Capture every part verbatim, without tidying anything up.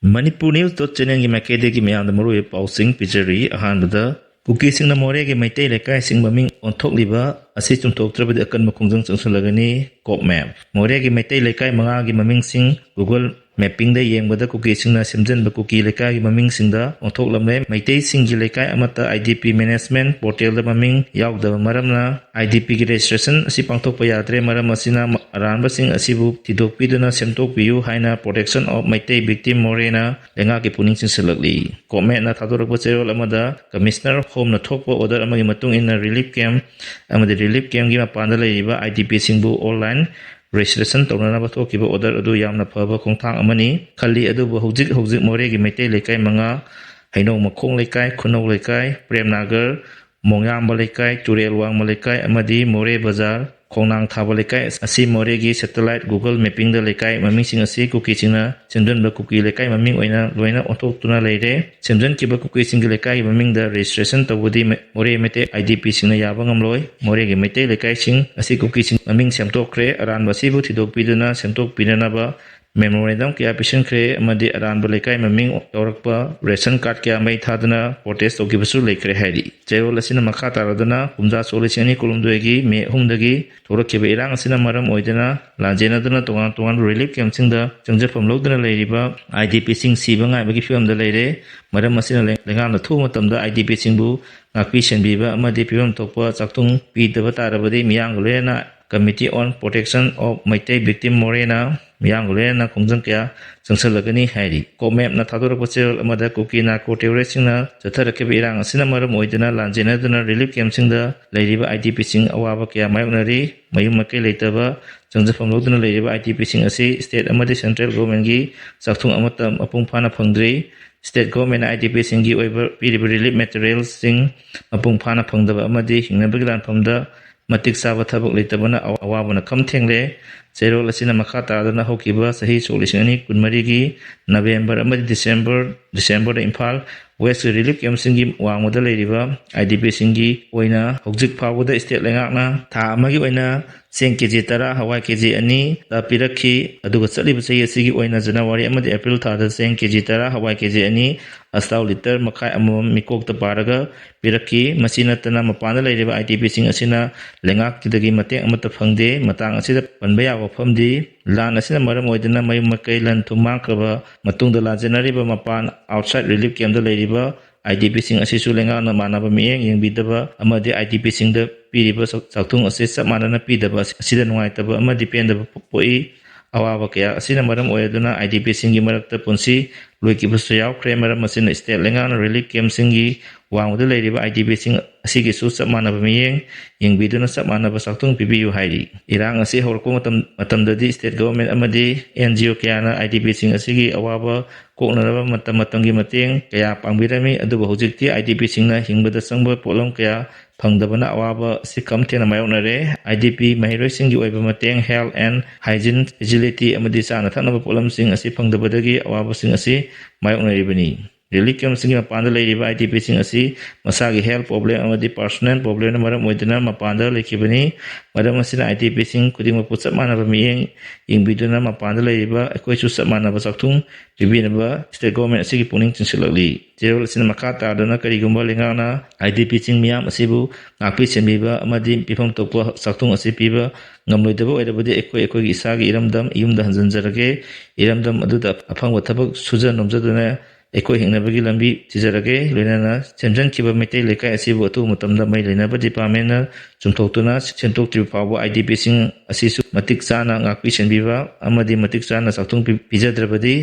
Manipur News dot channelꯒꯤ ꯃꯥꯏꯀꯩꯗꯒꯤ ꯃꯌꯥꯝꯗ ꯃꯔꯨꯑꯣꯏꯕ ꯄꯥꯎꯁꯤꯡ ꯄꯤꯖꯔꯤ꯫ ꯑꯍꯥꯟꯕꯗ, ꯀꯨꯀꯤꯁꯤꯡꯅ ꯃꯣꯔꯦꯒꯤ ꯃꯩꯇꯩ ꯂꯩꯀꯥꯏꯁꯤꯡ ꯃꯃꯤꯡ ꯑꯣꯟꯊꯣꯛꯂꯤꯕ ꯑꯁꯤ ꯆꯨꯝꯊꯣꯛꯇ꯭ꯔꯕꯗꯤ ꯑꯀꯟꯕ ꯈꯣꯡꯖꯪ ꯆꯪꯁꯤꯜꯂꯒꯅꯤ꯫ Cope map. ꯃꯣꯔꯦꯒꯤ ꯃꯩꯇꯩ ꯂꯩꯀꯥꯏ ꯃꯉꯥꯒꯤ ꯃꯃꯤꯡꯁꯤꯡ Google ꯃꯦꯞꯄꯤꯡꯗ ꯌꯦꯡꯕꯗ ꯀꯨꯀꯤꯁꯤꯡꯅ ꯁꯦꯝꯖꯤꯟꯕ ꯀꯨꯀꯤ ꯂꯩꯀꯥꯏꯒꯤ ꯃꯃꯤꯡꯁꯤꯡꯗ ꯑꯣꯟꯊꯣꯛꯂꯝꯂꯦ꯫ ꯃꯩꯇꯩꯁꯤꯡꯒꯤ ꯂꯩꯀꯥꯏ ꯑꯃꯠꯇ I D P management portalꯗ ꯃꯃꯤꯡ ꯌꯥꯎꯗꯕ ꯃꯔꯝꯅ I D Pꯒꯤ registration ꯑꯁꯤ ꯄꯥꯡꯊꯣꯛꯄ ꯌꯥꯗ꯭ꯔꯦ꯫ ꯃꯔꯝ ꯑꯁꯤꯅ ꯑꯔꯥꯟꯕꯁꯤꯡ ꯑꯁꯤꯕꯨ ꯊꯤꯗꯣꯛꯄꯤꯗꯨꯅ ꯁꯦꯝꯗꯣꯛꯄꯤꯌꯨ ꯍꯥꯏꯅ Protection of Meitei Victim ꯃꯣꯔꯦꯅ ꯂꯩꯉꯥꯛꯀꯤ ꯄꯨꯛꯅꯤꯡ ꯆꯤꯡꯁꯤꯜꯂꯛꯂꯤ꯫ ꯀꯣꯞ ꯃꯦꯞꯅ ꯊꯥꯗꯣꯔꯛꯄ ꯆꯦꯔꯣꯜ ꯑꯃꯗ Commissioner Homeꯅ ꯊꯣꯛꯄ order ꯑꯃꯒꯤ ꯃꯇꯨꯡ ꯏꯟꯅ relief camp ꯑꯃꯗꯤ relief campꯀꯤ ꯃꯄꯥꯟꯗ ꯂꯩꯔꯤꯕ I D Pꯁꯤꯡꯕꯨ online registration ꯇꯧꯅꯅꯕ ꯊꯣꯛꯈꯤꯕ order ꯑꯗꯨ ꯌꯥꯝꯅ ꯐꯕ ꯈꯣꯡꯊꯥꯡ ꯑꯃꯅꯤ ꯈꯜꯂꯤ꯫ ꯑꯗꯨꯕꯨ ꯍꯧꯖꯤꯛ ꯍꯧꯖꯤꯛ ꯃꯣꯔꯦꯒꯤ ꯃꯩꯇꯩ ꯂꯩꯀꯥꯏ ꯃꯉꯥ, ꯍꯩꯅꯧ ꯃꯈꯣꯡ ꯂꯩꯀꯥꯏ, ꯈꯨꯅꯧ ꯂꯩꯀꯥꯏ, ꯄ꯭ꯔꯦꯝꯅꯥꯒꯔ, ꯃꯣꯡꯌꯥꯝꯕ ꯂꯩꯀꯥꯏ, ꯇꯨꯔꯦꯜ ꯋꯥꯡꯃ ꯂꯩꯀꯥꯏ ꯑꯃꯗꯤ ꯃꯣꯔꯦ ꯕꯖꯥꯔ, ꯈꯣꯡꯅꯥꯡ ꯊꯥꯕ ꯂꯩꯀꯥꯏ ꯑꯁꯤ ꯃꯣꯔꯦꯒꯤ satellite Google mappingꯗ ꯂꯩꯀꯥꯏ ꯃꯃꯤꯡꯁꯤꯡ ꯑꯁꯤ ꯀꯨꯀꯤꯁꯤꯡꯅ ꯁꯦꯝꯖꯤꯟꯕ ꯀꯨꯀꯤ ꯂꯩꯀꯥꯏ ꯃꯃꯤꯡ ꯑꯣꯏꯅ ꯂꯣꯏꯅ ꯑꯣꯟꯊꯣꯛꯇꯨꯅ ꯂꯩꯔꯦ꯫ ꯁꯦꯝꯖꯤꯟꯈꯤꯕ ꯀꯨꯀꯤꯁꯤꯡꯒꯤ ꯂꯩꯀꯥꯏꯒꯤ ꯃꯃꯤꯡꯗ registration ꯇꯧꯕꯗꯤ ꯃ-, ꯃꯣꯔꯦ ꯃꯩꯇꯩ I D Pꯁꯤꯡꯅ ꯌꯥꯕ ꯉꯝꯂꯣꯏ꯫ ꯃꯣꯔꯦꯒꯤ ꯃꯩꯇꯩ ꯂꯩꯀꯥꯏꯁꯤꯡ ꯑꯁꯤ ꯀꯨꯀꯤꯁꯤꯡ ꯃꯃꯤꯡ ꯁꯦꯝꯗꯣꯛꯈ꯭ꯔꯦ꯫ ꯑꯔꯥꯟꯕ ꯑꯁꯤꯕꯨ ꯊꯤꯗꯣꯛꯄꯤꯗꯨꯅ ꯁꯦꯝꯗꯣꯛꯄꯤꯅꯅꯕ memorandum ꯀꯌꯥ ꯄꯤꯁꯤꯟꯈ꯭ꯔꯦ ꯑꯃꯗꯤ ꯑꯔꯥꯟꯕ ꯂꯩꯀꯥꯏ ꯃꯃꯤꯡ ꯌꯥꯎꯔꯛꯄ ration card ꯀꯌꯥ ꯃꯩ ꯊꯥꯗꯨꯅ protest ꯇꯧꯈꯤꯕꯁꯨ ꯂꯩꯈ꯭ꯔꯦ ꯍꯥꯏꯔꯤ꯫ ꯆꯦꯔꯣꯜ ꯑꯁꯤꯅ ꯃꯈꯥ ꯇꯥꯔꯗꯨꯅ ꯀꯨꯝꯖꯥ ꯁꯣꯛ ꯂꯤꯁꯤꯡ ꯑꯅꯤ ꯀꯨꯟꯍꯨꯝꯗꯣꯏꯒꯤ ꯃꯦ ꯑꯍꯨꯝꯗꯒꯤ ꯊꯣꯛꯂꯛꯈꯤꯕ ꯏꯔꯥꯡ ꯑꯁꯤꯅ ꯃꯔꯝ ꯑꯣꯏꯗꯨꯅ ꯂꯥꯟꯖꯦꯟꯅꯗꯨꯅ ꯇꯣꯉꯥꯟ ꯇꯣꯉꯥꯟꯕ relief campꯁꯤꯡꯗ ꯆꯪꯖꯐꯝ ꯂꯧꯗꯨꯅ ꯂꯩꯔꯤꯕ I D Pꯁꯤꯡ ꯁꯤꯕ ꯉꯥꯏꯕꯒꯤ ꯐꯤꯕꯝꯗ ꯂꯩꯔꯦ꯫ ꯃꯔꯝ ꯑꯁꯤꯅ ꯂꯩ-, ꯂꯩꯉꯥꯛꯅ ꯑꯊꯨꯕ ꯃꯇꯝꯗ I D Pꯁꯤꯡꯕꯨ ꯉꯥꯛꯄꯤ ꯁꯦꯟꯕꯤꯕ ꯑꯃꯗꯤ ꯄꯤꯐꯝ ꯊꯣꯛꯄ ꯆꯥꯛꯊꯨꯡ ꯄꯤꯗꯕ ꯇꯥꯔꯕꯗꯤ ꯃꯤꯌꯥꯝꯒ ꯂꯣꯏꯅꯅ Committee on Protection of Meitei Victim ꯃꯣꯔꯦꯅ ꯃꯤꯌꯥꯝꯒ ꯂꯣꯏꯅꯅ ꯈꯣꯡꯖꯪ ꯀꯌꯥ ꯆꯪꯁꯤꯜꯂꯒꯅꯤ ꯍꯥꯏꯔꯤ꯫ ꯀꯣꯞ ꯃꯦꯞꯅ ꯊꯥꯗꯣꯔꯛꯄ ꯆꯦꯔꯣꯜ ꯑꯃꯗ ꯀꯨꯀꯤ narco terroristꯁꯤꯡꯅ ꯆꯠꯊꯔꯛꯈꯤꯕ ꯏꯔꯥꯡ ꯑꯁꯤꯅ ꯃꯔꯝ ꯑꯣꯏꯗꯨꯅ ꯂꯥꯟꯖꯦꯟꯅꯗꯨꯅ relief campꯁꯤꯡꯗ ꯂꯩꯔꯤꯕ I D Pꯁꯤꯡ ꯑꯋꯥꯕ ꯀꯌꯥ ꯃꯥꯌꯣꯛꯅꯔꯤ꯫ ꯃꯌꯨꯝ ꯃꯀꯩ ꯂꯩꯇꯕ, ꯆꯪꯖꯐꯝ ꯂꯧꯗꯨꯅ ꯂꯩꯔꯤꯕ I D Pꯁꯤꯡ ꯑꯁꯤ state ꯑꯃꯗꯤ central governmentꯀꯤ ꯆꯥꯛꯊꯨꯡ ꯑꯃꯠꯇ ꯃꯄꯨꯡ ꯐꯥꯅ ꯐꯪꯗ꯭ꯔꯤ꯫ State governmentꯅ I D Pꯁꯤꯡꯒꯤ ꯑꯣꯏꯕ ꯄꯤꯔꯤꯕ relief materialꯁꯤꯡ ꯃꯄꯨꯡ ꯐꯥꯅ ꯐꯪꯗꯕ ꯑꯃꯗꯤ ꯍꯤꯡꯅꯕꯒꯤ ꯂꯥꯟꯐꯝꯗ ꯃꯇꯤꯛ ꯆꯥꯕ ꯊꯕꯛ ꯂꯩꯇꯕꯅ ꯑꯋꯥꯕꯅ ꯈꯝ ꯊꯦꯡꯂꯦ꯫ ꯆꯦꯔꯣꯜ ꯑꯁꯤꯅ ꯃꯈꯥ ꯇꯥꯗꯨꯅ ꯍꯧꯈꯤꯕ ꯆꯍꯤ ꯁꯣꯛ ꯂꯤꯁꯤꯡ ꯑꯅꯤ ꯀꯨꯟꯃꯔꯤꯒꯤ November ꯑꯃꯗꯤ December, Decemberꯗ ꯏꯝꯐꯥꯜ Westꯀꯤ relief campꯁꯤꯡꯒꯤ ꯋꯥꯡꯃꯗ ꯂꯩꯔꯤꯕ I D Pꯁꯤꯡꯒꯤ ꯑꯣꯏꯅ ꯍꯧꯖꯤꯛ ꯐꯥꯎꯕꯗ state ꯂꯩꯉꯥꯛꯅ ꯊꯥ ꯑꯃꯒꯤ ꯑꯣꯏꯅ ꯆꯦꯡ ꯀꯦ ꯖꯤ ꯇꯔꯥ, ꯍꯋꯥꯏ ꯀꯦ ꯖꯤ ꯑꯅꯤ ꯄꯤꯔꯛꯈꯤ꯫ ꯑꯗꯨꯒ ꯆꯠꯂꯤꯕ ꯆꯍꯤ ꯑꯁꯤꯒꯤ ꯑꯣꯏꯅ ꯖꯅꯋꯥꯔꯤ ꯑꯃꯗꯤ ꯑꯦꯄ꯭ꯔꯤꯜ ꯊꯥꯗ ꯆꯦꯡ ꯀꯦ ꯖꯤ ꯇꯔꯥ, ꯍꯋꯥꯏ ꯀꯦ ꯖꯤ ꯑꯅꯤ, ꯑꯆꯥꯊꯥꯎ ꯂꯤꯇꯔ ꯃꯈꯥꯏ ꯑꯃꯃꯝ ꯃꯤꯀꯣꯛꯇ ꯄꯥꯔꯒ ꯄꯤꯔꯛꯈꯤ꯫ ꯃꯁꯤ ꯅꯠꯇꯅ ꯃꯄꯥꯟꯗ ꯂꯩꯔꯤꯕ IDPꯁꯤꯡ ꯑꯁꯤꯅ ꯂꯩꯉꯥꯛꯀꯤꯗꯒꯤ ꯃꯇꯦꯡ ꯑꯃꯠꯇ ꯐꯪꯗꯦ꯫ ꯃꯇꯥꯡ ꯑꯁꯤꯗ ꯄꯟꯕ ꯌꯥꯕ ꯋꯥꯐꯝꯗꯤ, ꯂꯥꯟ ꯑꯁꯤꯅ ꯃꯔꯝ ꯑꯣꯏꯗꯨꯅ ꯃꯌꯨꯝ ꯃꯀꯩ, ꯂꯟ ꯊꯨꯝ ꯃꯥꯡꯈ꯭ꯔꯕ ꯃꯇꯨꯡꯗ ꯂꯥꯟꯖꯦꯟꯅꯔꯤꯕ ꯃꯄꯥꯟ, outside relief campꯇ ꯂꯩꯔꯤꯕ IDPꯁꯤꯡ ꯑꯁꯤꯁꯨ ꯂꯩꯉꯥꯛꯅ ꯃꯥꯟꯅꯕ ꯃꯤꯠꯌꯦꯡ ꯌꯦꯡꯕꯤꯗꯕ ꯑꯃꯗꯤ IDPꯁꯤꯡꯗ ꯄꯤꯔꯤꯕ ꯆꯥꯛ-, ꯆꯥꯛꯊꯨꯡ ꯑꯁꯤ ꯆꯞ ꯃꯥꯟꯅꯅ ꯄꯤꯗꯕ ꯑꯁꯤꯗ ꯅꯨꯡꯉꯥꯏꯇꯕ ꯑꯃꯗꯤ ꯄꯦꯟꯗꯕ ꯄꯣꯛꯏ꯫ ꯑꯋꯥꯕ ꯀꯌꯥ ꯑꯁꯤꯅ ꯃꯔꯝ ꯑꯣꯏꯔꯗꯨꯅ IDPꯁꯤꯡꯒꯤ ꯃꯔꯛꯇ ꯄꯨꯟꯁꯤ ꯂꯣꯏꯈꯤꯕꯁꯨ ꯌꯥꯎꯈ꯭ꯔꯦ꯫ ꯃꯔꯝ ꯑꯁꯤꯅ state ꯂꯩꯉꯥꯛꯅ relief campꯁꯤꯡꯒꯤ ꯋꯥꯡꯃꯗ ꯂꯩꯔꯤꯕ IDPꯁꯤꯡ ꯑꯁꯤꯒꯤꯁꯨ ꯆꯞ ꯃꯥꯟꯅꯕ ꯃꯤꯠꯌꯦꯡ ꯌꯦꯡꯕꯤꯗꯨꯅ ꯆꯞ ꯃꯥꯟꯅꯕ ꯆꯥꯛꯊꯨꯡ ꯄꯤꯕꯤꯌꯨ ꯍꯥꯏꯔꯤ꯫ ꯏꯔꯥꯡ ꯑꯁꯤ ꯍꯧꯔꯛꯄ ꯃꯇꯝ, ꯃꯇꯝꯗꯗꯤ state government ꯑꯃꯗꯤ NGO ꯀꯌꯥꯅ IDPꯁꯤꯡ ꯑꯁꯤꯒꯤ ꯑꯋꯥꯕ ꯀꯣꯛꯅꯅꯕ ꯃꯇꯝ ꯃꯇꯝꯒꯤ ꯃꯇꯦꯡ ꯀꯌꯥ ꯄꯥꯡꯕꯤꯔꯝꯃꯤ꯫ ꯑꯗꯨꯕꯨ ꯍꯧꯖꯤꯛꯇꯤ IDPꯁꯤꯡꯅ ꯍꯤꯡꯕꯗ ꯆꯪꯕ ꯄꯣꯠꯂꯝ ꯀꯌꯥ ꯐꯪꯗꯕꯅ ꯑꯋꯥꯕ ꯑꯁꯤ ꯀꯝ ꯊꯦꯡꯅ ꯃꯥꯌꯣꯛꯅꯔꯦ꯫ IDP ꯃꯍꯩꯔꯣꯏꯁꯤꯡꯒꯤ ꯑꯣꯏꯕ ꯃꯇꯦꯡ, health and hygiene facility ꯑꯃꯗꯤ ꯆꯥꯅ ꯊꯛꯅꯕ ꯄꯣꯠꯂꯝꯁꯤꯡ ꯑꯁꯤ ꯐꯪꯗꯕꯗꯒꯤ ꯑꯋꯥꯕꯁꯤꯡ ꯑꯁꯤ ꯃꯥꯌꯣꯛꯅꯔꯤꯕꯅꯤ꯫ Relief campꯁꯤꯡꯒꯤ ꯃꯄꯥꯟꯗ ꯂꯩꯔꯤꯕ IDPꯁꯤꯡ ꯑꯁꯤ ꯃꯁꯥꯒꯤ health problem ꯑꯃꯗꯤ personal problemꯅ ꯃꯔꯝ ꯑꯣꯏꯗꯨꯅ ꯃꯄꯥꯟꯗ ꯂꯩꯈꯤꯕꯅꯤ꯫ ꯃꯔꯝ ꯑꯁꯤꯅ IDPꯁꯤꯡ ꯈꯨꯗꯤꯡꯃꯛꯄꯨ ꯆꯞ ꯃꯥꯟꯅꯕ ꯃꯤꯠꯌꯦꯡ ꯌꯦꯡꯕꯤꯗꯨꯅ ꯃꯄꯥꯟꯗ ꯂꯩꯔꯤꯕ ꯑꯩꯈꯣꯏꯁꯨ ꯆꯞ ꯃꯥꯟꯅꯕ ꯆꯥꯛꯊꯨꯡ ꯄꯤꯕꯤꯅꯕ state government ꯑꯁꯤꯒꯤ ꯄꯨꯛꯅꯤꯡ ꯆꯤꯡꯁꯤꯜꯂꯛꯂꯤ꯫ ꯆꯦꯔꯣꯜ ꯑꯁꯤꯅ ꯃꯈꯥ ꯇꯥꯗꯨꯅ ꯀꯔꯤꯒꯨꯝꯕ ꯂꯩꯉꯥꯛꯅ IDPꯁꯤꯡ ꯃꯤꯌꯥꯝ ꯑꯁꯤꯕꯨ ꯉꯥꯛꯄꯤ ꯁꯦꯟꯕꯤꯕ ꯑꯃꯗꯤ ꯄꯤꯐꯝ ꯊꯣꯛꯄ ꯆꯥꯛꯊꯨꯡ ꯑꯁꯤ ꯄꯤꯕ ꯉꯝꯂꯣꯏꯗꯕ ꯑꯣꯏꯔꯕꯗꯤ ꯑꯩꯈꯣꯏ ꯑꯩꯈꯣꯏꯒꯤ ꯏꯁꯥꯒꯤ ꯏꯔꯝꯗꯝ ꯏꯌꯨꯝꯗ ꯍꯟꯖꯤꯟꯖꯔꯒꯦ꯫ ꯏꯔꯝꯗꯝ ꯑꯗꯨꯗ ꯑꯐꯪꯕ ꯊꯕꯛ ꯁꯨꯖ ꯅꯣꯝꯖꯗꯨꯅ ꯑꯩꯈꯣꯏ ꯍꯤꯡꯅꯕꯒꯤ ꯂꯝꯕꯤ ꯊꯤꯖꯔꯒꯦ꯫ ꯂꯣꯏꯅꯅ ꯁꯦꯝꯖꯤꯟꯈꯤꯕ ꯃꯩꯇꯩ ꯂꯩꯀꯥꯏ ꯑꯁꯤꯕꯨ ꯑꯊꯨꯕ ꯃꯇꯝꯗ ꯃꯩ ꯂꯩꯅꯕ departmentꯅ ꯆꯨꯝꯊꯣꯛꯇꯨꯅ ꯁꯦꯝꯗꯣꯛꯇ꯭ꯔꯤꯕ ꯐꯥꯎꯕ IDPꯁꯤꯡ ꯑꯁꯤꯁꯨ ꯃꯇꯤꯛ ꯆꯥꯅ ꯉꯥꯛꯄꯤ ꯁꯦꯟꯕꯤꯕ ꯑꯃꯗꯤ ꯃꯇꯤꯛ ꯆꯥꯅ ꯆꯥꯛꯊꯨꯡ ꯄꯤ-, ꯄꯤꯖꯗ꯭ꯔꯕꯗꯤ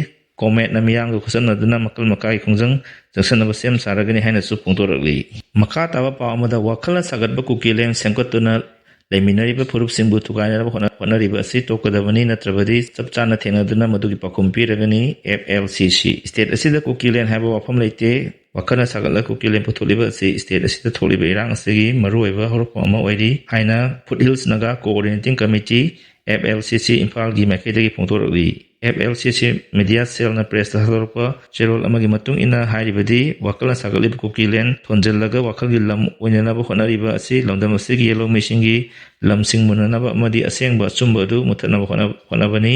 ꯒꯣꯔꯃꯦꯟꯅ ꯃꯤꯌꯥꯝꯒ ꯈꯨꯠꯁꯝꯅꯗꯨꯅ ꯃꯈꯜ ꯃꯈꯥꯒꯤ ꯈꯣꯡꯖꯪ ꯆꯪꯁꯟꯅꯕ ꯁꯦꯝ ꯁꯥꯔꯒꯅꯤ ꯍꯥꯏꯅꯁꯨ ꯐꯣꯡꯗꯣꯔꯛꯂꯤ꯫ ꯃꯈꯥ ꯇꯥꯕ ꯄꯥꯎ ꯑꯃꯗ, ꯋꯥꯈꯜꯅ ꯁꯥꯒꯠꯄ ꯀꯨꯀꯤꯂꯦꯟ ꯁꯦꯝꯒꯠꯇꯨꯅ ꯂꯩꯃꯤꯟꯅꯔꯤꯕ ꯐꯨꯔꯨꯞꯁꯤꯡꯕꯨ ꯊꯨꯒꯥꯏꯅꯅꯕ ꯍꯣꯠꯅ-, ꯍꯣꯠꯅꯔꯤꯕ ꯑꯁꯤ ꯇꯣꯛꯀꯗꯕꯅꯤ, ꯅꯠꯇ꯭ꯔꯕꯗꯤ ꯆꯞ ꯆꯥꯅ ꯊꯦꯡꯅꯗꯨꯅ ꯃꯗꯨꯒꯤ ꯄꯥꯎꯈꯨꯝ ꯄꯤꯔꯒꯅꯤ꯫ FLCC꯫ State ꯑꯁꯤꯗ ꯀꯨꯀꯤꯂꯦꯟ ꯍꯥꯏꯕ ꯋꯥꯐꯝ ꯂꯩꯇꯦ꯫ ꯋꯥꯈꯜꯅ ꯁꯥꯒꯠꯂ ꯀꯨꯀꯤꯂꯦꯟ ꯄꯨꯊꯣꯛꯂꯤꯕ ꯑꯁꯤ state ꯑꯁꯤꯗ ꯊꯣꯛꯂꯤꯕ ꯏꯔꯥꯡ ꯑꯁꯤꯒꯤ ꯃꯔꯨꯑꯣꯏꯕ ꯍꯧꯔꯛꯐꯝ ꯑꯃ ꯑꯣꯏꯔꯤ ꯍꯥꯏꯅ Foothills Naga Coordinating Committee, F L C ꯁꯤ ꯏꯝꯐꯥꯜꯒꯤ ꯃꯥꯏꯀꯩꯗꯒꯤ ꯐꯣꯡꯗꯣꯔꯛꯂꯤ꯫ ꯑꯦꯐ ꯑꯦꯜ ꯁꯤ ꯁꯤ ꯃꯤꯗꯤꯌꯥ ꯁꯦꯜꯅ ꯄ꯭ꯔꯦꯁꯇ ꯊꯥꯗꯣꯔꯛꯄ ꯆꯦꯔꯣꯜ ꯑꯃꯒꯤ ꯃꯇꯨꯡ ꯏꯟꯅ ꯍꯥꯏꯔꯤꯕꯗꯤ, ꯋꯥꯈꯜꯅ ꯁꯥꯒꯠꯂꯤꯕ ꯀꯨꯀꯤꯂꯦꯟ ꯊꯣꯟꯖꯤꯜꯂꯒ ꯋꯥꯈꯜꯒꯤ ꯂꯝ ꯑꯣꯏꯅꯅꯕ ꯍꯣꯠꯅꯔꯤꯕ ꯑꯁꯤ ꯂꯝꯗꯝ ꯑꯁꯤꯒꯤ ꯌꯦꯜꯍꯧꯃꯤꯁꯤꯡꯒꯤ ꯂꯝꯁꯤꯡ ꯃꯨꯟꯅꯅꯕ ꯑꯃꯗꯤ ꯑꯁꯦꯡꯕ ꯑꯆꯨꯝꯕ ꯑꯗꯨ ꯃꯨꯠꯊꯠꯅꯕ ꯍꯣꯠꯅ-, ꯍꯣꯠꯅꯕꯅꯤ꯫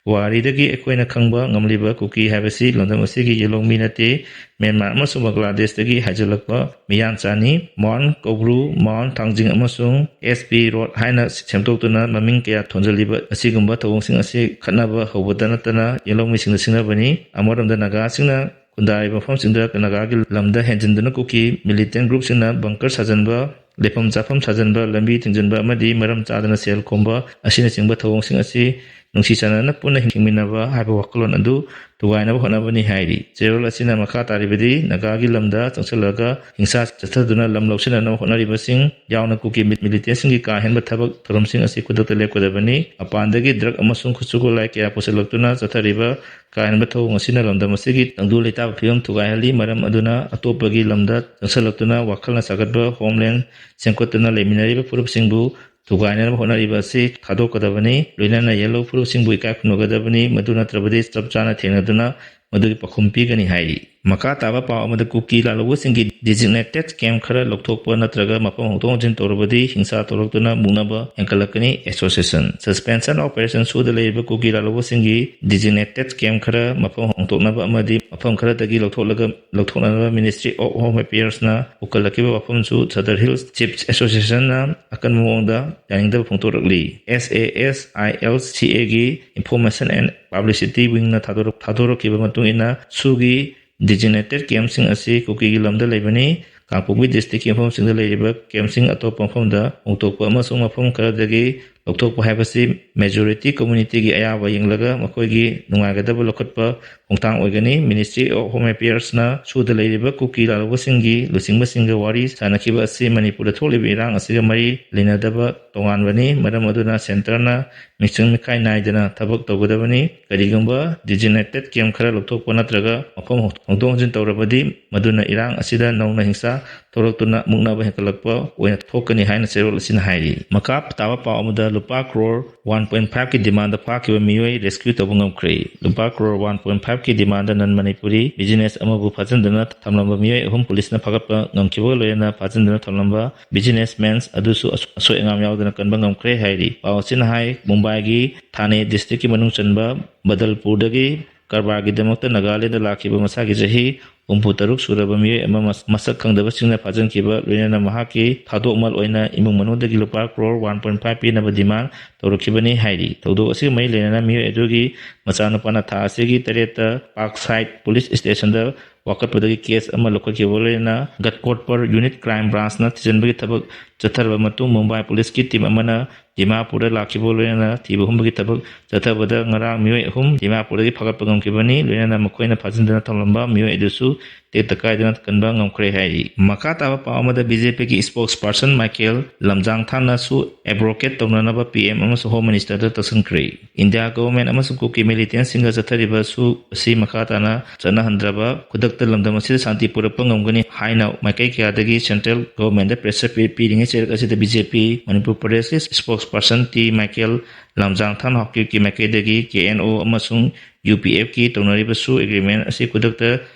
ꯄꯨꯋꯥꯔꯤꯗꯒꯤ ꯑꯩꯈꯣꯏꯅ ꯈꯪꯕ ꯉꯝꯂꯤꯕ ꯀꯨꯀꯤ ꯍꯥꯏꯕꯁꯤ ꯂꯝꯗꯝ ꯑꯁꯤꯒꯤ ꯌꯦꯜꯍꯧꯃꯤ ꯅꯠꯇꯦ, ꯃ꯭ꯌꯥꯟꯃꯥꯔ ꯑꯃꯁꯨꯡ ꯕꯪꯒ꯭ꯂꯥꯗꯦꯁꯇꯒꯤ ꯍꯥꯏꯖꯤꯜꯂꯛꯄ ꯃꯤꯌꯥꯟꯆꯥꯅꯤ꯫ ꯃꯥꯎꯟ ꯀꯧꯕ꯭ꯔꯨ, ꯃꯥꯎꯟ ꯊꯥꯡꯖꯤꯡ ꯑꯃꯁꯨꯡ ꯑꯦꯁ ꯄꯤ ꯔꯣꯗ ꯍꯥꯏꯅ ꯁꯦꯝꯗꯣꯛꯇꯨꯅ ꯃꯃꯤꯡ ꯀꯌꯥ ꯊꯣꯟꯖꯜꯂꯤꯕ ꯑꯁꯤꯒꯨꯝꯕ ꯊꯧꯑꯣꯡꯁꯤꯡ ꯑꯁꯤ ꯈꯠꯅꯕ ꯍꯧꯕꯗ ꯅꯠꯇꯅ ꯌꯦꯜꯍꯧꯃꯤꯁꯤꯡꯗ ꯁꯤꯡꯅꯕꯅꯤ꯫ ꯑꯃꯔꯣꯝꯗ ꯅꯥꯒꯥꯁꯤꯡꯅ ꯈꯨꯟꯗꯥꯔꯤꯕ ꯃꯐꯝꯁꯤꯡꯗ ꯅꯥꯒꯥꯒꯤ ꯂꯝꯗ ꯍꯦꯟꯖꯤꯟꯗꯨꯅ ꯀꯨꯀꯤ ꯃꯤꯂꯤꯇꯦꯟ ꯒ꯭ꯔꯨꯞꯁꯤꯡꯅ ꯕꯪꯀꯔ ꯁꯥꯖꯟꯕ, ꯂꯩꯐꯝ ꯆꯥꯐꯝ ꯁꯥꯖꯟꯕ, ꯂꯝꯕꯤ ꯊꯤꯡꯖꯤꯟꯕ ꯑꯃꯗꯤ ꯃꯔꯝ ꯆꯥꯗꯅ ꯁꯦꯜ ꯈꯣꯝꯕ ꯑꯁꯤꯅꯆꯤꯡꯕ ꯊꯧꯑꯣꯡꯁꯤꯡ ꯑꯁꯤ ꯅꯨꯡꯁꯤ ꯆꯥꯟꯅꯅ ꯄꯨꯟꯅ ꯍꯤꯡꯃꯤꯟꯅꯕ ꯍꯥꯏꯕ ꯋꯥꯈꯜꯂꯣꯟ ꯑꯗꯨ ꯊꯨꯒꯥꯏꯅꯕ ꯍꯣꯠꯅꯕꯅꯤ ꯍꯥꯏꯔꯤ꯫ ꯆꯦꯔꯣꯜ ꯑꯁꯤꯅ ꯃꯈꯥ ꯇꯥꯔꯤꯕꯗꯤ, ꯅꯥꯒꯥꯒꯤ ꯂꯝꯗ ꯆꯪꯁꯤꯜꯂꯒ ꯍꯤꯡꯁꯥ ꯆꯠꯊꯗꯨꯅ ꯂꯝ ꯂꯧꯁꯤꯟꯅꯅꯕ ꯍꯣꯠꯅꯔꯤꯕꯁꯤꯡ ꯌꯥꯎꯅ ꯀꯨꯀꯤ ꯃꯤ-, ꯃꯤꯂꯤꯇꯦꯟꯁꯤꯡꯒꯤ ꯀꯥ ꯍꯦꯟꯕ ꯊꯕꯛ ꯊꯧꯔꯝꯁꯤꯡ ꯑꯁꯤ ꯈꯨꯗꯛꯇ ꯂꯦꯞꯀꯗꯕꯅꯤ꯫ ꯃꯄꯥꯟꯗꯒꯤ ꯗ꯭ꯔꯒ ꯑꯃꯁꯨꯡ ꯈꯨꯠꯁꯨ ꯈꯨꯠꯂꯥꯏ ꯀꯌꯥ ꯄꯨꯁꯤꯜꯂꯛꯇꯨꯅ ꯆꯠꯊꯔꯤꯕ ꯀꯥ ꯍꯦꯟꯕ ꯊꯧꯑꯣꯡ ꯑꯁꯤꯅ ꯂꯝꯗꯝ ꯑꯁꯤꯒꯤ ꯇꯪꯗꯨ ꯂꯩꯇꯥꯕ ꯐꯤꯕꯝ ꯊꯨꯒꯥꯏꯍꯜꯂꯤ꯫ ꯃꯔꯝ ꯑꯗꯨꯅ ꯑꯇꯣꯞꯄꯒꯤ ꯂꯝꯗ ꯆꯪꯁꯤꯜꯂꯛꯇꯨꯅ ꯋꯥꯈꯜꯅ ꯁꯥꯒꯠꯄ ꯍꯣꯝꯂꯦꯟ ꯁꯦꯝꯒꯠꯇꯨꯅ ꯂꯩꯃꯤꯟꯅꯔꯤꯕ ꯐꯨꯔꯨꯞꯁꯤꯡꯕꯨ ꯊꯨꯒꯥꯏꯅꯅꯕ ꯍꯣꯠꯅꯔꯤꯕ ꯑꯁꯤ ꯊꯥꯗꯣꯛꯀꯗꯕꯅꯤ꯫ ꯂꯣꯏꯅꯅ ꯌꯦꯜꯍꯧ ꯐꯨꯔꯨꯞꯁꯤꯡꯕꯨ ꯏꯀꯥꯏ ꯈꯨꯝꯅꯒꯗꯕꯅꯤ꯫ ꯃꯗꯨ ꯅꯠꯇ꯭ꯔꯕꯗꯤ ꯆꯞ ꯆꯥꯅ ꯊꯦꯡꯅꯗꯨꯅ ꯃꯗꯨꯒꯤ ꯄꯥꯎꯈꯨꯝ ꯄꯤꯒꯅꯤ ꯍꯥꯏꯔꯤ꯫ ꯃꯈꯥ ꯇꯥꯕ ꯄꯥꯎ ꯑꯃꯗ, ꯀꯨꯀꯤ ꯂꯥꯜꯍꯧꯕꯁꯤꯡꯒꯤ designated camp ꯈꯔ ꯂꯧꯊꯣꯛꯄ ꯅꯠꯇ꯭ꯔꯒ ꯃꯐꯝ ꯍꯣꯡꯗꯣꯛ ꯍꯣꯡꯖꯤꯟ ꯇꯧꯔꯕꯗꯤ ꯍꯤꯡꯁꯥ ꯊꯣꯛꯂꯛꯇꯨꯅ ꯃꯨꯛꯅꯕ ꯍꯦꯟꯒꯠꯂꯛꯀꯅꯤ꯫ Association suspension operation ꯁꯨꯗ ꯂꯩꯔꯤꯕ ꯀꯨꯀꯤ ꯂꯥꯜꯍꯧꯕꯁꯤꯡꯒꯤ designated camp ꯈꯔ ꯃꯐꯝ ꯍꯣꯡꯗꯣꯛꯅꯕ ꯑꯃꯗꯤ ꯃꯐꯝ ꯈꯔꯗꯒꯤ ꯂꯧꯊꯣꯛꯂꯒ, ꯂꯧꯊꯣꯛꯅꯕ Ministry of Home Affairsꯅ ꯄꯨꯈꯠꯂꯛꯈꯤꯕ ꯋꯥꯐꯝꯁꯨ Sadar Hills Chiefs Associationꯅ ꯑꯀꯟꯕ ꯃꯑꯣꯡꯗ ꯌꯥꯅꯤꯡꯗꯕ ꯐꯣꯡꯗꯣꯔꯛꯂꯤ꯫ S A S I L C Aꯒꯤ Information and Publicity Wingꯅ ꯊꯥꯗꯣꯔꯛ-, ꯊꯥꯗꯣꯔꯛꯈꯤꯕ ꯃꯇꯨꯡ ꯏꯟꯅ, ꯁꯨꯒꯤ designated campꯁꯤꯡ ꯑꯁꯤ ꯀꯨꯀꯤꯒꯤ ꯂꯝꯗ ꯂꯩꯕꯅꯤ꯫ ꯀꯥꯡꯄꯣꯛꯄꯤ districtꯀꯤ ꯃꯐꯝꯁꯤꯡꯗ ꯂꯩꯔꯤꯕ campꯁꯤꯡ ꯑꯇꯣꯞꯄ ꯃꯐꯝꯗ ꯍꯣꯡꯗꯣꯛꯄ ꯑꯃꯁꯨꯡ ꯃꯐꯝ ꯈꯔꯗꯒꯤ ꯂꯧꯊꯣꯛꯄ ꯍꯥꯏꯕꯁꯤ majority communityꯒꯤ ꯑꯌꯥꯕ ꯌꯦꯡꯂꯒ ꯃꯈꯣꯏꯒꯤ ꯅꯨꯡꯉꯥꯏꯒꯗꯕ ꯂꯧꯈꯠꯄ ꯈꯣꯡꯊꯥꯡ ꯑꯣꯏꯒꯅꯤ꯫ Ministry of Home Affairsꯅ ꯁꯨꯗ ꯂꯩꯔꯤꯕ ꯀꯨꯀꯤ ꯂꯥꯜꯍꯧꯕꯁꯤꯡꯒꯤ ꯂꯨꯆꯤꯡꯕꯁꯤꯡꯒ ꯋꯥꯔꯤ ꯁꯥꯅꯈꯤꯕ ꯑꯁꯤ ꯃꯅꯤꯄꯨꯔꯗ ꯊꯣꯛꯂꯤꯕ ꯏꯔꯥꯡ ꯑꯁꯤꯒ ꯃꯔꯤ ꯂꯩꯅꯗꯕ ꯇꯣꯉꯥꯟꯕꯅꯤ꯫ ꯃꯔꯝ ꯑꯗꯨꯅ centreꯅ ꯃꯤꯆꯪ ꯃꯤꯈꯥꯏ ꯅꯥꯏꯗꯅ ꯊꯕꯛ ꯇꯧꯒꯗꯕꯅꯤ꯫ ꯀꯔꯤꯒꯨꯝꯕ designated camp ꯈꯔ ꯂꯧꯊꯣꯛꯄ ꯅꯠꯇ꯭ꯔꯒ ꯃꯐꯝ ꯍꯣꯡꯗꯣꯛ ꯍꯣꯡꯖꯤꯟ ꯇꯧꯔꯕꯗꯤ ꯃꯗꯨꯅ ꯏꯔꯥꯡ ꯑꯁꯤꯗ ꯅꯧꯅ ꯍꯤꯡꯁꯥ ꯊꯣꯛꯂꯛꯇꯨꯅ ꯃꯨꯛꯅꯕ ꯍꯦꯟꯒꯠꯂꯛꯄ ꯑꯣꯏꯅ ꯊꯣꯛꯀꯅꯤ ꯍꯥꯏꯅ ꯆꯦꯔꯣꯜ ꯑꯁꯤꯅ ꯍꯥꯏꯔꯤ꯫ ꯃꯈꯥ ꯇꯥꯕ ꯄꯥꯎ ꯑꯃꯗ ꯂꯨꯄꯥ ꯀ꯭ꯔꯣꯔ ꯋꯥꯟ ꯄꯣꯏꯟ ꯐꯥꯏꯚꯀꯤ demandꯗ ꯐꯥꯈꯤꯕ ꯃꯤꯑꯣꯏ rescue ꯇꯧꯕ ꯉꯝꯈ꯭ꯔꯦ꯫ ꯂꯨꯄꯥ ꯀ꯭ꯔꯣꯔ ꯋꯥꯟ ꯄꯣꯏꯟ ꯐꯥꯏꯚꯀꯤ demandꯗ non Manipuri business ꯑꯃꯕꯨ ꯐꯥꯖꯤꯟꯗꯨꯅ ꯊꯝꯂꯝꯕ ꯃꯤꯑꯣꯏ ꯑꯍꯨꯝ ꯄꯨꯂꯤꯁꯅ ꯐꯥꯒꯠꯄ ꯉꯝꯈꯤꯕꯒ ꯂꯣꯏꯅꯅ ꯐꯥꯖꯤꯟꯗꯨꯅ ꯊꯝꯂꯝꯕ businessmen ꯑꯗꯨꯁꯨ ꯑꯁꯣ-, ꯑꯁꯣꯏ ꯑꯉꯥꯝ ꯌꯥꯎꯗꯅ ꯀꯟꯕ ꯉꯝꯈ꯭ꯔꯦ ꯍꯥꯏꯔꯤ꯫ ꯄꯥꯎ ꯑꯁꯤꯅ ꯍꯥꯏ, ꯃꯨꯝꯕꯥꯏꯒꯤ ꯊꯥꯅꯦ districtꯀꯤ ꯃꯅꯨꯡ ꯆꯟꯕ ꯕꯗꯜꯄꯨꯔꯗꯒꯤ ꯀꯔꯕꯥꯔꯒꯤꯗꯃꯛꯇ ꯅꯥꯒꯥꯂꯦꯟꯗ ꯂꯥꯛꯈꯤꯕ ꯃꯁꯥꯒꯤ ꯆꯍꯤ ꯍꯨꯝꯐꯨ ꯇꯔꯨꯛ ꯁꯨꯔꯕ ꯃꯤꯑꯣꯏ ꯑꯃ ꯃꯁ-, ꯃꯁꯛ ꯈꯪꯗꯕꯁꯤꯡꯅ ꯐꯥꯖꯤꯟꯈꯤꯕ ꯂꯣꯏꯅꯅ ꯃꯍꯥꯛꯀꯤ ꯊꯥꯗꯣꯛꯃꯜ ꯑꯣꯏꯅ ꯏꯃꯨꯡ ꯃꯅꯨꯡꯗꯒꯤ ꯂꯨꯄꯥ ꯀ꯭ꯔꯣꯔ ꯋꯥꯟ ꯄꯣꯏꯟ ꯐꯥꯏꯚ ꯄꯤꯅꯕ demand ꯇꯧꯔꯛꯈꯤꯕꯅꯤ ꯍꯥꯏꯔꯤ꯫ ꯊꯧꯗꯣꯛ ꯑꯁꯤꯒ ꯃꯔꯤ ꯂꯩꯅꯅ ꯃꯤꯑꯣꯏ ꯑꯗꯨꯒꯤ ꯃꯆꯥꯅꯨꯄꯥꯅ ꯊꯥ ꯑꯁꯤꯒꯤ ꯇꯔꯦꯠꯇ ꯄꯥꯛꯁꯥꯏꯠ ꯄꯨꯂꯤꯁ ꯁ꯭ꯇꯦꯁꯟꯗ ꯋꯥꯀꯠꯄꯗꯒꯤ case ꯑꯃ ꯂꯧꯈꯠꯈꯤꯕ ꯂꯣꯏꯅꯅ ꯒꯠꯀꯣꯠꯄꯔ unit crime branchꯅ ꯊꯤꯖꯤꯟꯕꯒꯤ ꯊꯕꯛ ꯆꯠꯊꯔꯕ ꯃꯇꯨꯡ ꯃꯨꯝꯕꯥꯏ ꯄꯨꯂꯤꯁꯀꯤ team ꯑꯃꯅ ꯗꯤꯃꯥꯄꯨꯔꯗ ꯂꯥꯛꯈꯤꯕ ꯂꯣꯏꯅꯅ ꯊꯤꯕ ꯍꯨꯝꯕꯒꯤ ꯊꯕꯛ ꯆꯠꯊꯕꯗ ꯉꯔꯥꯡ ꯃꯤꯑꯣꯏ ꯑꯍꯨꯝ ꯗꯤꯃꯥꯄꯨꯔꯗꯒꯤ ꯐꯥꯒꯠꯄ ꯉꯝꯈꯤꯕꯅꯤ꯫ ꯂꯣꯏꯅꯅ ꯃꯈꯣꯏꯅ ꯐꯥꯖꯤꯟꯗꯨꯅ ꯊꯝꯂꯝꯕ ꯃꯤꯑꯣꯏ ꯑꯗꯨꯁꯨ ꯇꯦꯛꯇ ꯀꯥꯏꯗꯅ ꯀꯟꯕ ꯉꯝꯈ꯭ꯔꯦ ꯍꯥꯏꯔꯤ꯫ ꯃꯈꯥ ꯇꯥꯕ ꯄꯥꯎ ꯑꯃꯗ BJPꯒꯤ spokesperson ꯃꯥꯏꯀꯦꯜ ꯂꯝꯖꯥꯡꯊꯥꯟꯅꯁꯨ abrogate ꯇꯧꯅꯅꯕ PM ꯑꯃꯁꯨꯡ Home Ministerꯗ ꯇꯛꯁꯤꯟꯈ꯭ꯔꯦ꯫ India government ꯑꯃꯁꯨꯡ ꯀꯨꯀꯤ militantꯁꯤꯡꯒ ꯆꯠꯊꯔꯤꯕ ꯁꯨ ꯑꯁꯤ ꯃꯈꯥ ꯇꯥꯅ ꯆꯠꯅꯍꯟꯗ꯭ꯔꯕ ꯈꯨꯗꯛꯇ ꯂꯝꯗꯝ ꯑꯁꯤꯗ ꯁꯥꯟꯇꯤ ꯄꯨꯔꯛꯄ ꯉꯝꯒꯅꯤ ꯍꯥꯏꯅ ꯃꯥꯏꯀꯩ ꯀꯌꯥꯗꯒꯤ central governmentꯗ pressure ꯄꯤ-, ꯄꯤꯔꯤꯉꯩ ꯆꯩꯔꯛ ꯑꯁꯤꯗ BJP ꯃꯅꯤꯄꯨꯔ ꯄ꯭ꯔꯗꯦꯁꯀꯤ spokesperson ꯇꯤ ꯃꯥꯏꯀꯦꯜ ꯂꯝꯖꯥꯡꯊꯥꯟ ꯍꯥꯎꯀꯤꯞꯀꯤ ꯃꯥꯏꯀꯩꯗꯒꯤ KNO ꯑꯃꯁꯨꯡ UPFꯀꯤ ꯇꯧꯅꯔꯤꯕꯁꯨ agreement ꯑꯁꯤ ꯈꯨꯗꯛꯇ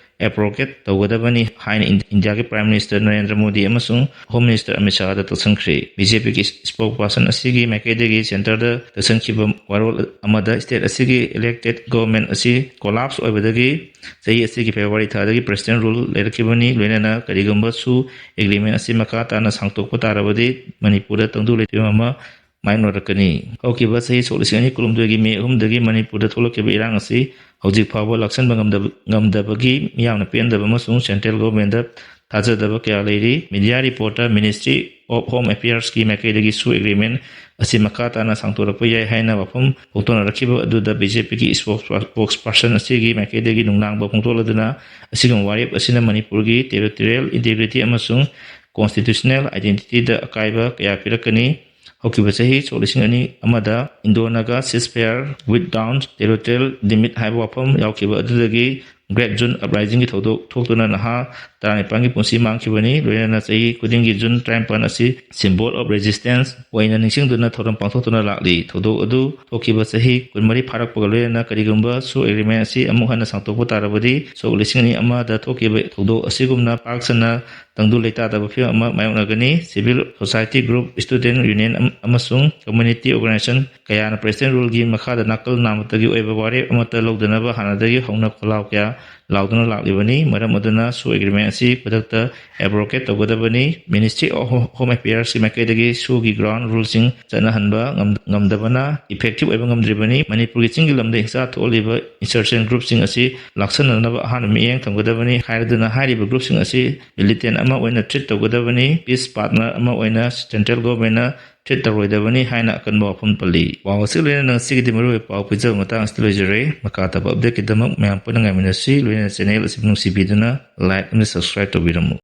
abrogate ꯇꯧꯒꯗꯕꯅꯤ ꯍꯥꯏꯅ ꯏꯟ-, ꯏꯟꯗꯤꯌꯥꯒꯤ Prime Minister ꯅꯔꯦꯟꯗ꯭ꯔ ꯃꯣꯗꯤ ꯑꯃꯁꯨꯡ Home Minister ꯑꯃꯤꯠ ꯁꯥꯍꯗ ꯇꯛꯁꯤꯟꯈ꯭ꯔꯦ꯫ BJPꯒꯤ spokesperson ꯑꯁꯤꯒꯤ ꯃꯥꯏꯀꯩꯗꯒꯤ centreꯗ ꯇꯛꯁꯤꯟꯈꯤꯕ ꯋꯥꯔꯣꯜ ꯑꯃꯗ state ꯑꯁꯤꯒꯤ elected government ꯑꯁꯤ collapse ꯑꯣꯏꯕꯗꯒꯤ ꯆꯍꯤ ꯑꯁꯤꯒꯤ February ꯊꯥꯗꯒꯤ president rule ꯂꯩꯔꯛꯈꯤꯕꯅꯤ꯫ ꯂꯣꯏꯅꯅ ꯀꯔꯤꯒꯨꯝꯕ ꯁꯨ agreement ꯑꯁꯤ ꯃꯈꯥ ꯇꯥꯅ ꯁꯥꯡꯗꯣꯛꯄ ꯇꯥꯔꯕꯗꯤ ꯃꯅꯤꯄꯨꯔꯗ ꯇꯪꯗꯨ ꯂꯩꯇꯥ ꯐꯤꯕꯝ ꯑꯃ ꯃꯥꯌꯣꯛꯅꯔꯛꯀꯅꯤ꯫ ꯍꯧꯈꯤꯕ ꯆꯍꯤ ꯁꯣꯛ ꯂꯤꯁꯤꯡ ꯑꯅꯤ ꯀꯨꯟꯍꯨꯝꯗꯣꯏꯒꯤ May ꯑꯍꯨꯝꯗꯒꯤ ꯃꯅꯤꯄꯨꯔꯗ ꯊꯣꯛꯂꯛꯈꯤꯕ ꯏꯔꯥꯡ ꯑꯁꯤ ꯍꯧꯖꯤꯛ ꯐꯥꯎꯕ ꯂꯥꯛꯁꯟꯕ ꯉꯝꯗꯕ, ꯉꯝꯗꯕꯒꯤ ꯃꯤꯌꯥꯝꯅ ꯄꯦꯟꯗꯕ ꯑꯃꯁꯨꯡ central governmentꯗ ꯊꯥꯖꯗꯕ ꯀꯌꯥ ꯂꯩꯔꯤ꯫ Media reporter, Ministry of home ꯑꯦꯐꯤꯌꯔꯁꯀꯤ ꯃꯥꯏꯀꯩꯗꯒꯤ ꯁꯣ ꯑꯦꯒ꯭ꯔꯤꯃꯦꯟ ꯑꯁꯤ ꯃꯈꯥ ꯇꯥꯅ ꯁꯥꯡꯗꯣꯔꯛꯄ ꯌꯥꯏ ꯍꯥꯏꯅ ꯋꯥꯐꯝ ꯐꯣꯡꯗꯣꯛꯅꯔꯛꯈꯤꯕ ꯑꯗꯨꯗ ꯕꯤ ꯖꯦ ꯄꯤꯒꯤ ꯏꯁꯄꯣꯛꯁ ꯄꯥꯔꯁꯟ ꯑꯁꯤꯒꯤ ꯃꯥꯏꯀꯩꯗꯒꯤ ꯅꯨꯡꯅꯥꯡꯕ ꯐꯣꯡꯗꯣꯛꯂꯗꯨꯅ ꯑꯁꯤꯒꯨꯝꯕ ꯋꯥꯔꯦꯞ ꯑꯁꯤꯅ ꯃꯅꯤꯄꯨꯔꯒꯤ ꯇꯦꯔꯤꯇꯣꯔꯤꯌꯦꯜ ꯏꯟꯇꯦꯒ꯭ꯔꯤꯇꯤ ꯑꯃꯁꯨꯡ ꯀꯣꯟꯁꯇꯤꯇ꯭ꯌꯨꯁꯅꯦꯜ ꯑꯥꯏꯗꯦꯟꯇꯤꯇꯤꯗ ꯑꯀꯥꯏꯕ ꯀꯌꯥ ꯄꯤꯔꯛꯀꯅꯤ꯫ ꯍꯧꯈꯤꯕ ꯆꯍꯤ ꯁꯣꯛ ꯂꯤꯁꯤꯡ ꯑꯅꯤ ꯑꯃꯗ ꯏꯟꯗꯣ ꯅꯥꯒꯥ ꯁꯤꯁ fire with down territorial limit ꯍꯥꯏꯕ ꯋꯥꯐꯝ ꯌꯥꯎꯈꯤꯕ ꯑꯗꯨꯗꯒꯤ ꯒ꯭ꯔꯦꯠ ꯖꯨꯟ ꯑꯞꯔꯥꯏꯖꯤꯡꯒꯤ ꯊꯧꯗꯣꯛ ꯊꯣꯛꯇꯨꯅ ꯅꯍꯥ ꯇꯔꯥꯅꯤꯄꯥꯟꯒꯤ ꯄꯨꯟꯁꯤ ꯃꯥꯡꯈꯤꯕꯅꯤ꯫ ꯂꯣꯏꯅꯅ ꯆꯍꯤ ꯈꯨꯗꯤꯡꯒꯤ ꯖꯨꯟ ꯇꯔꯥꯅꯤꯄꯥꯟ ꯑꯁꯤ symbol of resistance ꯑꯣꯏꯅ ꯅꯤꯡꯁꯤꯡꯗꯨꯅ ꯊꯧꯔꯝ ꯄꯥꯡꯊꯣꯛꯇꯨꯅ ꯂꯥꯛꯂꯤ꯫ ꯊꯧꯗꯣꯛ ꯑꯗꯨ ꯊꯣꯛꯈꯤꯕ ꯆꯍꯤ ꯀꯨꯟꯃꯔꯤ ꯐꯥꯔꯛꯄꯒ ꯂꯣꯏꯅꯅ ꯀꯔꯤꯒꯨꯝꯕ ꯁꯣ ꯑꯦꯒ꯭ꯔꯤꯃꯦꯟ ꯑꯁꯤ ꯑꯃꯨꯛ ꯍꯟꯅ ꯁꯥꯡꯗꯣꯛꯄ ꯇꯥꯔꯕꯗꯤ ꯁꯣꯛ ꯂꯤꯁꯤꯡ ꯑꯅꯤ ꯑꯃꯗ ꯊꯣꯛꯈꯤꯕ ꯊꯧꯗꯣꯛ ꯑꯁꯤꯒꯨꯝꯅ ꯄꯥꯛ ꯁꯟꯅ ꯇꯪꯗꯨ ꯂꯩꯇꯥꯗꯕ ꯐꯤꯕꯝ ꯑꯃ ꯃꯥꯌꯣꯛꯅꯒꯅꯤ꯫ Civil society group, student union ꯑꯃ-, ꯑꯃꯁꯨꯡ ꯀꯝꯃ꯭ꯌꯨꯅꯤꯇꯤ ꯑꯣꯔꯒꯅꯥꯏꯖꯦꯁꯟ ꯀꯌꯥꯅ ꯄ꯭ꯔꯦꯁꯤꯗꯦꯟ ꯔꯨꯜꯒꯤ ꯃꯈꯥꯗ ꯅꯥꯀꯜ ꯅꯥꯃꯠꯇꯒꯤ ꯑꯣꯏꯕ ꯋꯥꯔꯦꯞ ꯑꯃꯠꯇ ꯂꯧꯗꯅꯕ ꯍꯥꯟꯅꯗꯒꯤ ꯍꯧꯅ ꯈꯣꯜꯂꯥꯎ ꯀꯌꯥ ꯂꯥꯎꯗꯨꯅ ꯂꯥꯛꯂꯤꯕꯅꯤ꯫ ꯃꯔꯝ ꯑꯗꯨꯅ ꯁꯣ ꯑꯦꯒ꯭ꯔꯤꯃꯦꯟ ꯑꯁꯤ ꯈꯨꯗꯛꯇ ꯑꯦꯕ꯭ꯔꯣꯒꯦꯠ ꯇꯧꯒꯗꯕꯅꯤ꯫ ꯃꯤꯅꯤꯁꯇ꯭ꯔꯤ ꯑꯣꯐ ꯍꯣꯝ ꯑꯦꯐꯤꯌꯔꯁꯀꯤ ꯃꯥꯏꯀꯩꯗꯒꯤ ꯁꯣꯒꯤ ꯒ꯭ꯔꯥꯎꯟ ꯔꯨꯜꯁꯤꯡ ꯆꯠꯅꯍꯟꯕ ꯉꯝ-, ꯉꯝꯗꯕꯅ ꯏꯐꯦꯛꯇꯤꯚ ꯑꯣꯏꯕ ꯉꯝꯗ꯭ꯔꯤꯕꯅꯤ꯫ ꯃꯅꯤꯄꯨꯔꯒꯤ ꯆꯤꯡꯒꯤ ꯂꯝꯗ ꯍꯤꯡꯁꯥ ꯊꯣꯛꯍꯜꯂꯤꯕ ꯏꯟꯁꯔꯖꯦꯟ ꯒ꯭ꯔꯨꯞꯁꯤꯡ ꯑꯁꯤ ꯂꯥꯛꯁꯟꯅꯅꯕ ꯑꯍꯥꯟꯕ ꯃꯤꯠꯌꯦꯡ ꯊꯝꯒꯗꯕꯅꯤ ꯍꯥꯏꯔꯗꯨꯅ ꯍꯥꯏꯔꯤꯕ ꯒ꯭ꯔꯨꯞꯁꯤꯡ ꯑꯁꯤ ꯃꯤꯂꯤꯇꯦꯟ ꯑꯃ ꯑꯣꯏꯅ ꯇ꯭ꯔꯤꯠ ꯇꯧꯒꯗꯕꯅꯤ꯫ ꯄꯤꯁ ꯄꯥꯔꯠꯅꯔ ꯑꯃ ꯑꯣꯏꯅ ꯁꯦꯟꯇ꯭ꯔꯦꯜ ꯒꯣꯚꯔꯟꯃꯦꯟꯠꯅ ꯇ꯭ꯔꯤꯠ ꯇꯧꯔꯣꯏꯗꯕꯅꯤ ꯍꯥꯏꯅ ꯑꯀꯟꯕ ꯋꯥꯐꯝ ꯄꯜꯂꯤ꯫ ꯄꯥꯎ ꯑꯁꯤꯒ ꯂꯣꯏꯅꯅ ꯉꯁꯤꯒꯤꯗꯤ ꯃꯔꯨꯑꯣꯏꯕ ꯄꯥꯎ ꯄꯤꯖꯕ ꯃꯇꯥꯡ ꯑꯁꯤꯗ ꯂꯣꯏꯖꯔꯦ꯫ ꯃꯈꯥ ꯇꯥꯕ ꯑꯞꯗꯦꯠꯀꯤꯗꯃꯛ ꯃꯌꯥꯝ ꯄꯨꯟꯅ ꯉꯥꯏꯃꯤꯟꯅꯁꯤ꯫ ꯂꯣꯏꯅꯅ ꯆꯦꯅꯦꯜ ꯑꯁꯤ ꯅꯨꯡꯁꯤꯕꯤꯗꯨꯅ ꯂꯥꯏꯛ ꯑꯃꯗꯤ ꯁꯕꯁꯀ꯭ꯔꯥꯏꯕ ꯇꯧꯕꯤꯔꯝꯃꯨ꯫